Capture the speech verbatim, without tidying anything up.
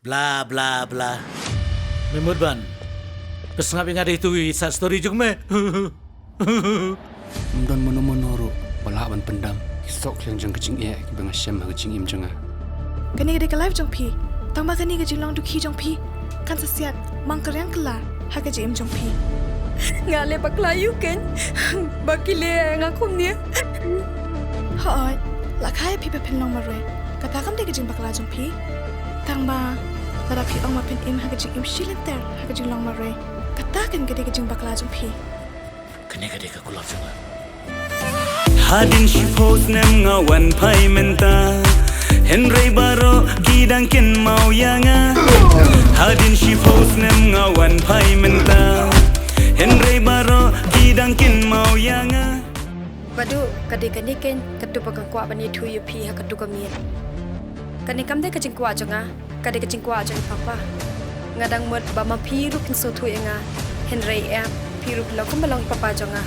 Bla bla bla. Me mut ban pynsngap ïa nga da itu i side story jong me. Ym don mano mano ruh ba lah ban pyndam ki sohkhlaiñ jong ka jingeh kiba nga shem ha ka jingim jong nga. Kane ka dei ka life jong phi. Tangba kane ka jinglong dukhi jong phi kan sa siat mang ka riang kylla ha ka jingim jong phi. Nga leh bakla ïa u Keiñ ba ki leh ïa nga kumne. Hooid, la kha ïa phi ba phin long marwei. Kata kam dei ka jingbakla jong phi. Tangba lada phi ong ba phin im ha ka jingim shilynter ha ka jinglong marwei, kata kan ka dei ka jingbakla jong phi. Kane ka dei ka kulmar jong nga. Hadien shiphew snem nga wan phai mynta, hynrei baroh ki dang kynmaw ïa nga. Hadien shiphew snem nga wan phai mynta, hynrei baroh ki dang kynmaw ïa nga. Badu, ka dei kane Keiñ katu ba nga kwah ban ïathuh ïa phi ha katu ka miet. Kane kam dei ka jingkwah jong nga, ka dei ka jingkwah jong i papa. Nga dang mut ba ma phi ruh phin sngewthuh ïa nga, hynrei em, phi ruh phi long kumba long i papa jong nga.